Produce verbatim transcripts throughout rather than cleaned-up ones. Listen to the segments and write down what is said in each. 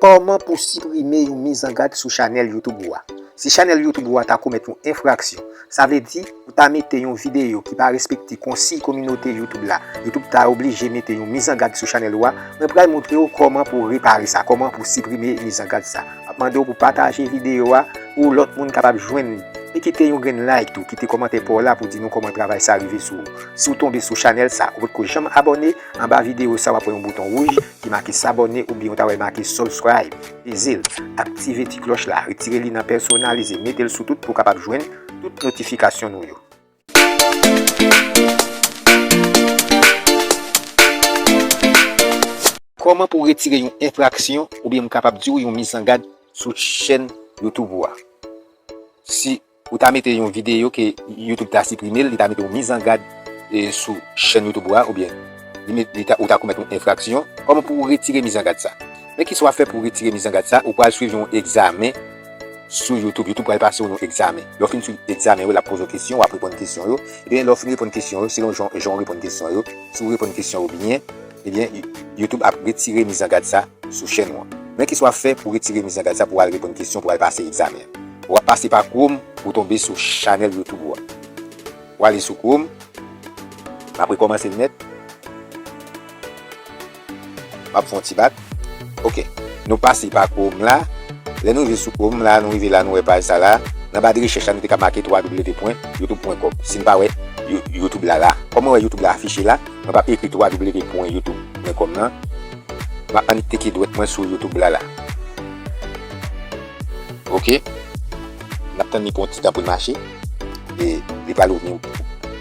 Kòman pou siprime yon mizangad sou chanèl YouTube ou a? Si chanèl YouTube ou a ta komèt yon enfraksyon, sa vle di ou ta mete yon videyo ki pa respekte konsiy kominote YouTube la, YouTube ta oblije mete yon mizangad sou chanèl ou a. Mwen pral montre w kòman pou repare sa, kòman pou siprime mizangad sa. M ap mande w pou pataje videyo a pou lòt moun kapab jwenn li. E kite yon grenn like tou, kite kòmantè pa w la pou di nou kòman travay sa rive sou ou. Si w tonbe sou chanèl sa, ou potko janm abòne, anba videyo sa w ap wè yon bouton wouj ki make s'abonner oubyen w ta wè make subscribe. Peze l, aktive ti klòch la, retire li nan pèsonalize, mete l sou tout pou w kapab jwenn tout notifikasyon nou yo. Kòman pou w retire yon enfraksyon oubyen m kapab di w yon mizangad sou chèn YouTube ou a? Si ou ta mete yon videyo ke YouTube ta siprime l, li ta mete yon mizangad, e, sou chèn YouTube ou a, oubyen li met, li ta, ou ta komèt yon enfraksyon, kòman pou w retire mizangad sa? Men kisa w ap fè pou w retire mizangad sa, ou pral swiv yon egzamen sou YouTube. YouTube pral pase w yon egzamen. Lè w fin swiv egzamen yo, l ap poze w kesyon, w ap reponn kesyon yo. Ebyen, lè w fin reponn kesyon yo, selon jan, jan w reponn kesyon yo, si w reponn kesyon yo byen, ebyen, YouTube ap retire mizangad sa sou chèn ou an. Men kisa w ap fè pou w retire mizangad sa pou w al reponn kesyon, pou w al pase egzamen an? W ap pase pa Chrome pou w tonbe sou chanèl YouTube ou a. W ale sou Chrome, m ap rekòmanse l nèt. M ap fè yon ti bak. Ok. Nou pase pa Chrome la. Lè nou rive sou Chrome la, nou rive la, nou wè paj sa la. Nan ba de rechèch la, nou te ka make w w w pwen youtube pwen com. Si n pa wè You-, YouTube la la. Kòm mwen wè YouTube la afiche la, mwen p ap ekri w w w pwen youtube pwen com nan. M ap annik teke dwèt mwen sou YouTube la la. Ok. N ap tann li pou yon ti tan pou l mache. E li pral ouvri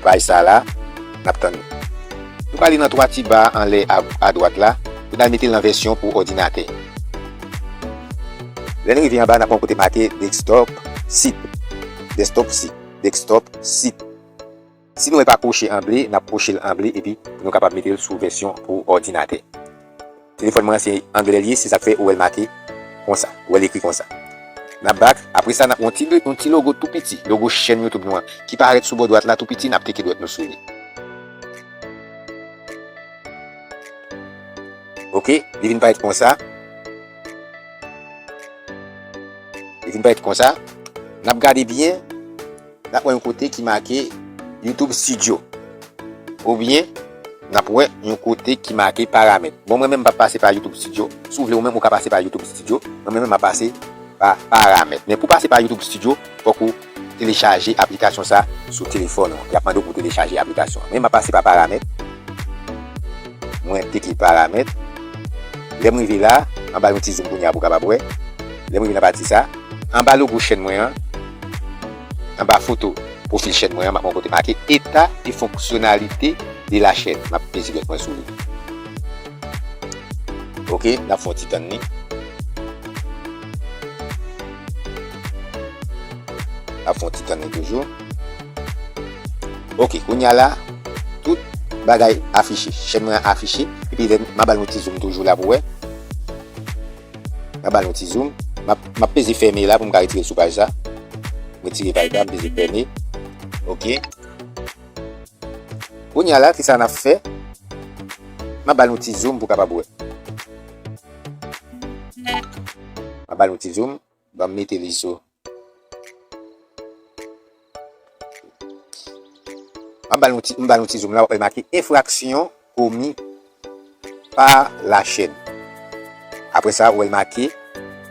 paj sa la. N ap tann li. Nou prale nan twa ti ba anlè a, adwat la pou n al mete l nan vèsyon pou òdinatè. Lè n rive anba, n ap wè yon kote make desktop sit. Desktop sit. Desktop sit. Si nou wè pa kwoche an ble, n ap kwoche l an ble epi pou nou kapab mete l sou vèsyon pou òdinatè. Telefòn mwen an se anglè l ye, se sa k fè ou wè l make konsa, ou wè l ekri konsa. N ap back, apre sa n ap yon ti, yon ti logo tou piti, logo chèn YouTube nou an, ki parèt sou bò dwat la tou piti, n ap teke dwèt nou sou li. Ok, li vin parèt konsa. Li vin parèt konsa. N ap gade byen. N ap wè yon kote ki make YouTube Studio. Oubyen, n ap wè yon kote ki make paramèt. Bon, mwen menm, m p ap pase pa YouTube Studio. Si w vle, ou menm, ou ka pase pa YouTube Studio. Mwen menm, m ap pase pa paramèt. Men pou pase pa YouTube Studio, fòk ou telechaje aplikasyon sa sou telefòn ou. Y ap mande w pou w telechaje aplikasyon an. Men m ap pase pa paramèt. Mwen teke paramèt. Lè m rive la, anba yon ti zoom kounye a pou w kapab wè. Lè m rive nan pati sa, anba logo chèn mwen an, anba foto pwofil chèn mwen an, m ap wè yon kote make état et fonctionnalité de la chaîne. M ap peze dwèt mwen sou li. Ok, n ap fè yon ti tann li. N ap fè yon ti tann li toujou. Ok, kounye a la, tout bagay afiche. Chèn mwen an afiche. Epi lè m a ba l yon ti zoom toujou la pou wè. M a ba l yon ti zoom. M ap, m ap peze fèmen la pou m ka retire l sou paj sa. M retire paj la, m peze fèmen. Ok. Kounye a la, kisa n ap fè? M a ba l yon ti zoom pou w kapab wè. M a ba l yon ti zoom. Ban m mete li sou. M ba l yon ti, m ba l yon ti zoom la, w ap wè make enfraksyon komi pa la chèn. Apre sa, w wè l make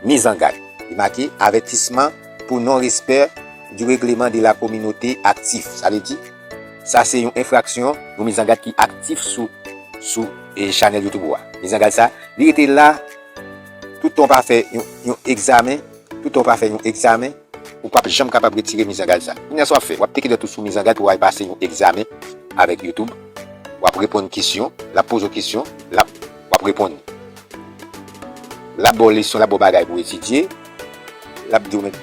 mizangad. Li make avertissement pour non-respect du règlement de la communauté actif. Sa vle di, sa se yon enfraksyon, yon mizangad ki aktif sou, sou, e, chanèl YouTube ou a. Mizangad sa, li rete la, toutan w pa fè yon, yon egzamen, toutan w pa fè yon egzamen, ou p ap janm kapab retire mizangad sa. Kounye a sa w ap fè, w ap teke dwèt ou sou mizangad pou w al pase yon egzamen avèk YouTube. W ap reponn kesyon, l ap poze w kesyon, l ap, w ap reponn. L ap ba w leson, l ap ba w bagay pou w etidye. L ap di w men,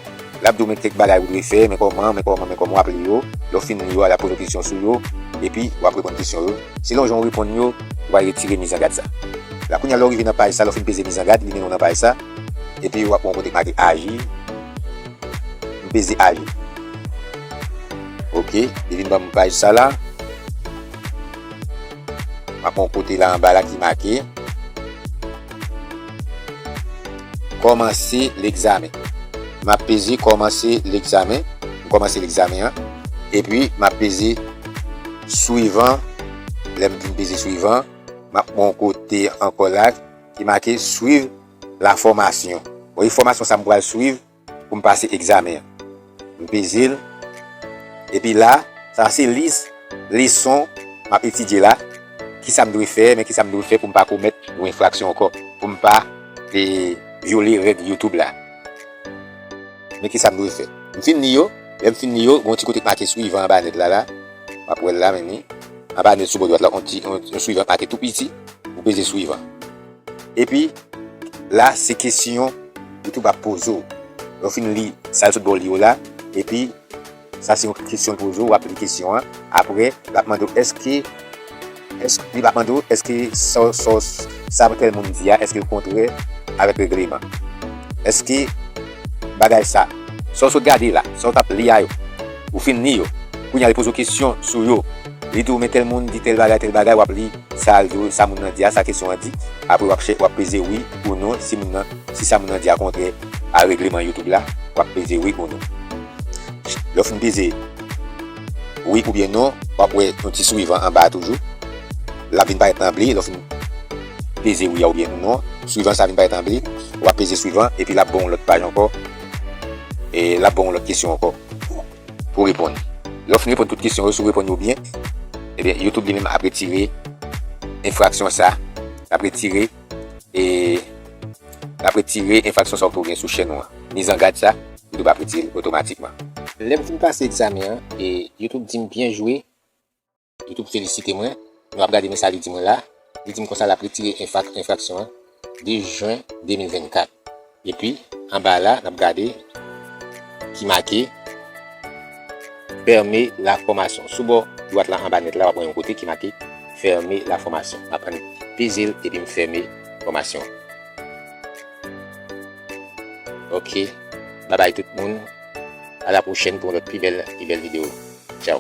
l ap di w men kèk bagay ou dwe fè, men kòman, men kòman, men kòman w ap li yo. Lè w fin li yo, l ap poze w kesyon sou yo. Epi, w ap reponn kesyon yo. Selon jan w reponn yo, ou va retire mizangad sa. La kounye a, lè w rive nan paj sa, lè w fin peze mizangad, li mennen w nan paj sa. Epi, w ap wè yon kote k make aji. M peze aji. Ok, li vin ban m paj sa la. M ap wè yon kote la anba la ki make. kòmanse legzamen. M ap peze kòmanse legzamen. M kòmanse legzamen an. Epi, m ap peze swivan. Lè m fin peze swivan, m ap gen yon kote ankò la ki make suivre la formation. Bon, e fòmasyon sa m pral swiv pou m pase egzamen an. M peze l. Epi la, sa se lis leson m ap etidye la. Kisa m dwe fè, men kisa m dwe fè pou m pa komèt yon enfraksyon ankò, pou m pa, e, vyole règ YouTube la. Men kisa m dwe fè. M fin li yo, lè m fin li yo, gen yon ti kote k make swivan anba nèt la, la. W ap wè l la, menm li. Anba nèt sou bò dwat la, yon ti, yon, yon swivan make tou piti, ou peze swivan. Epi, la, se kesyon YouTube ap poze w. Lè w fin li sa l sot ba w li yo la, epi sa se yon kesyon l poze w, w ap li kesyon an. Apre, l ap mande w, èske, èske, li p ap mande w, èske sa, sa, sa tèl moun di a, èske l kontrè avèk règleman? Èske bagay sa, sa w sot gade la, sa w t ap li a yo, ou fin li yo, kounye a li poze w kesyon sou yo, li di w, men tèl moun di tèl bagay, tèl bagay, w ap li sa l di w, sa moun nan di a, sa kesyon an di. Apre w ap chè, w ap peze wi ou non, si moun nan, si sa moun nan di a kontrè a règleman YouTube la, w ap peze wi ou non. Lè w fin peze wi oubyen non, w ap wè yon ti swivan anba a toujou. L ap vin parèt an ble, lè w fin peze wi a oubyen non, swivan sa vin parèt an ble, w ap peze swivan, epi l ap ba w yon lòt paj ankò, e l ap ba w yon lòt kesyon ankò pou reponn. Lè w fin reponn tout kesyon yo, si w reponn yo byen, ebyen, YouTube li menm ap retire enfraksyon sa, l ap retire, e l ap retire enfraksyon sa w te gen sou chèn ou an. Mizangad sa, YouTube ap retire l otomatikman. Lè m fin pase egzamen an, e YouTube di m byen jwe, YouTube felisite mwen. Nou ap gade men sa li di mwen la. Li di m konsa l ap retire enfrak-, enfraksyon an de jen de mil vennkat. Epi, anba la, n ap gade ki make fermer la formation. Sou bò dwat la, anba nèt la, w ap wè yon kote ki make fermer la formation. M ap ann peze l epi m fèmen fòmasyon an. Ok. Babay tout moun. A la pwochèn pou yon lòt pi bèl, pi bèl videyo. Tchaw.